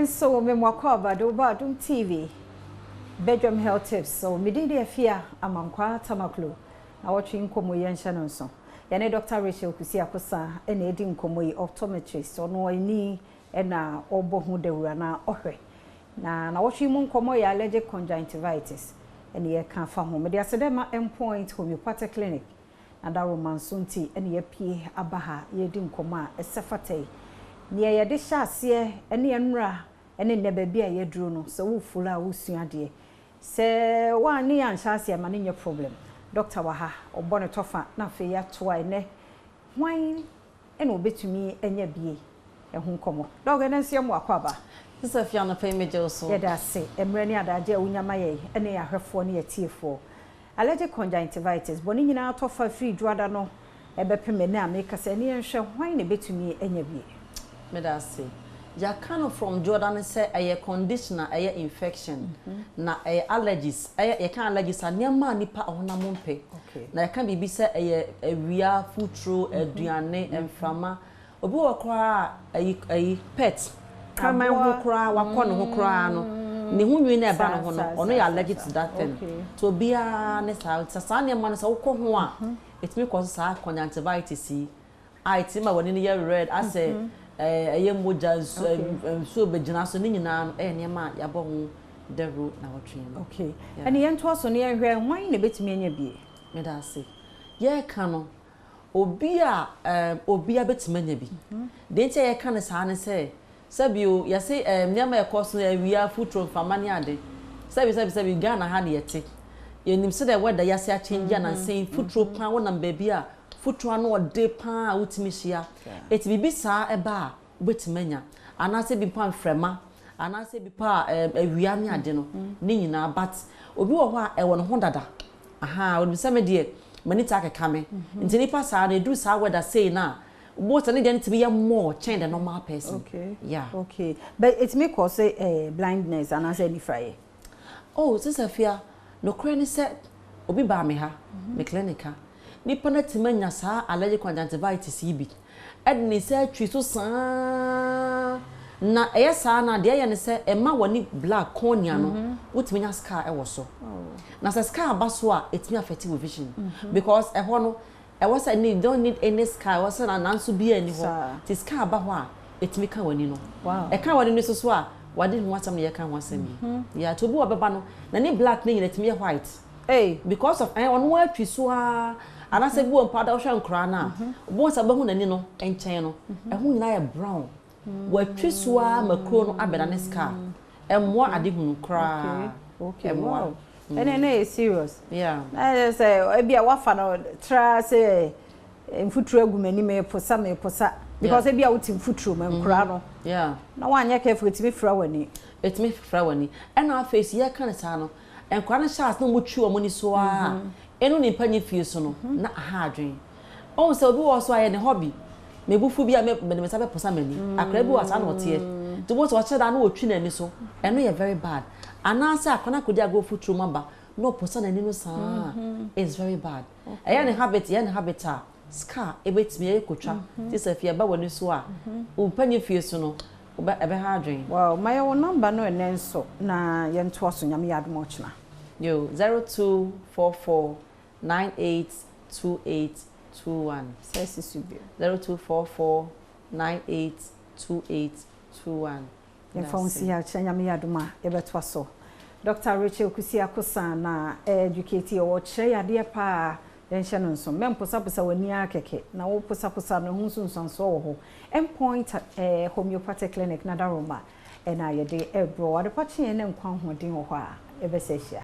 Nso me mo akwaaba de woba Adom TV Bedwam Health Tips so. Me din de Afia Amankwa Tamaklo. Na wɔtwe nkɔmmɔ yi nhyɛ no nso. Yɛne Dr. Rachel Kusi Akosa ɛna edi nkɔmmɔ yi, optometrist. Ɔno ani ɛna ɔbɔ ho dawura na ɔhwɛ. Na wɔtwe mu nkɔmmɔ yɛ allergic conjunctivitis. Ɛna yɛka fa ho. Mede aseda ma Endpoint Homeopathic Clinic. Na daroma nso nti ɛna yɛpie aba ha yɛdi nkɔmmɔ a ɛsɛ fata yi. Nea yɛde hyɛ aseɛ ɛne nnura ɛne nnɛ baabi a yɛduro no, sɛ wofolo a, wosua adeɛ. Sɛ woane anhyɛ aseɛ ma no nyɛ problem. Doctor wɔ ha, ɔbɔ ne tɔfa na afei yɛatoa ɛnɛ hwan ɛna obɛtumi anya bie ɛho nkɔmmɔ. Doc, ɛnɛ nso yɛ mo akɔ aba. Sɛ fia no pɛ megye wo so. Yɛda ase mmerɛ ne adagye a wonya ma yɛ ɛne ahwɛfoɔ ne yɛtiefoɔ. Allergic conjunctivitis, bɔne nyinaa tɔfa firi dwoada no ɛbɛpem ɛnɛ a meka sɛ ɛne yɛnhwɛ hwan na ɛbɛtumi anya bie. Meda ase. Yɛaka no from Jordan sɛ ɛyɛ condition a ɛyɛ infection na ɛyɛ allergies. Ɛyɛ, yɛka allergies a, nneɛma a nipa ɔhonam mpɛ. Na yɛka biribi sɛ ɛyɛ awia, futuro, aduane, mframa. Obi wɔ koraa a ɛyi pet kraman ho koraa, wakɔ ne ho koraa no, ne ho nwi na ɛba ne ho no, ɔno yɛ allergic to that thing. So obiara ne saa saa nneɛma no, sɛ wokɔ ho a, ɛtumi kɔ so saa conjunctivitis yi a ɛtumi ma w'ani no yɛ red asɛ ɛyɛ mogya nsuo nsuo bɛgyina so. Ne nyinaa no ɛyɛ nneɛma a yɛabɔ ho dawuro na wɔtwe no. Okay, ɛne yɛntoa so ne yɛnhwɛ hwan na ɛbɛtumi anya bie. Meda ase. Yɛreka no, obi a obi a bɛtumi anya bi. Deɛ nti a yɛka no saa ne sɛ, sɛbio yɛse nneɛma a ɛkɔ so, awia, futuro, mframa ne ade, sɛbi sɛbi sɛbi, Ghana ha ne yɛte, yɛnim sɛ dɛ weather yɛase akyɛngye anansɛn futuro paa, wonam baabi a futuro ano ɔde paa a wotumi hyia. Eti biribi saa ɛba a, wobɛtumi anya, anaasɛ bi mpa mframa, anaasɛ bi pa awia ne ade no ne nyinaa. But obi wɔ hɔ a ɛwɔ ne ho dada aha, onim sɛ me deɛ m'ani taa keka me, nti nipa saa no, eduru saa weather sei na wo sɛ ne deɛ no tumi yɛ more kyɛn the normal person. Yeah. Okay, but ɛtumi kɔ sɛ blindness anaasɛ anifraeɛ? Oh, Sister Fia, nokorɛ ne sɛ obi baa me ha, me clinic ha, nipa no atumi anya saa allergic conjunctivitis yi bi, ɛde ne nsa atwi so saa. Na ɛyɛ saa na deɛ ɛyɛ ne sɛ ɛma w'ani black, cornea no, wotumi nya scar ɛwɔ so. Na sɛ scar ba so a, ɛtumi affect wo vision, because ɛhɔ no ɛwɔ sɛ you don't need any scar, ɛwɔ sɛ na nanso bi ani hɔ ti scar ba hɔ a, ɛtumi ka w'ani no. Ɛka w'ani no so so a, wade ho asɛm na yɛka ho asɛm yi yɛ ato. Obi wɔ bɛba no, n'ani black ne nyina ɛtumi yɛ white. Hey. Because of ɔno atwi so a, anaasɛ bi wɔ mpa da, wohwɛ nkoraa no a, wobɛhu sɛ wobɛhu n'ani no nkyɛn no, ɛho nyinaa yɛ brown. Watwi so a ma kuro no abɛda ne scar. Ɛmmoa ade hunu koraa. Ɛmmoa. Ɛne yɛ serious. Yeah. Na ɛyɛ sɛ ebi a wafa no tra sɛ mfuturo agu m'anim, meposa meposa, because ebi a wote mfuturo mu, nkoraa no, na wanyɛ careful, ɛtumi fira w'ani. Ɛtumi fira w'ani. Ɛna afei si yɛka no saa no, nkwadaa no hyɛ ase na wɔtwi wɔn ani so a, ɛno ne mpanyin fie so no na aha adwene. Ɔhu sɛ obi wɔ so a yɛ ne hobby, mebufu bi a, me mede me nsa bɛposa m'ani. Akwadaa bi wɔ saa na ɔteɛ, nti wɔn sɛ ɔkyerɛ da na ɔtwi n'ani so, ɛno yɛ very bad. Anaasɛ akwadaa no akɔdi agorɔ futuro mu aba na ɔposa n'ani no saa, it's very bad. Ɛyɛ ne habit, yɛ ne habit a scar ebetumi ɛyɛ kotwa ti sɛ fie ɛba w'ani so a, mpanyin fie so no wobɛ ɛbɛha adwene. Wow, ma yɛ wo number no ɛnɛ nso na yɛntoa so, Nyame yɛ adom ɔkyena. Yo, 0244982821. Sɛ si so bio. 0244982821. Yɛmfa wo nsi ha kyerɛ. Nyame yɛ adom a, yɛbɛtoa so. Dr. Rachel Kusi Akosa na educate yɛ, wɔkyerɛ yɛ adeɛ paa. Yɛnhyɛ no nso, mɛmposaposa w'ani ara kɛkɛ na woposaposa no ho nsunsuansoɔ wɔ hɔ. Endpoint Homeopathic Clinic na daroma ɛna yɛde ɛbrɔ adepa kyeɛ ne nkwa ahoɔden wɔ hɔ a, yɛbɛsɛ ahyia.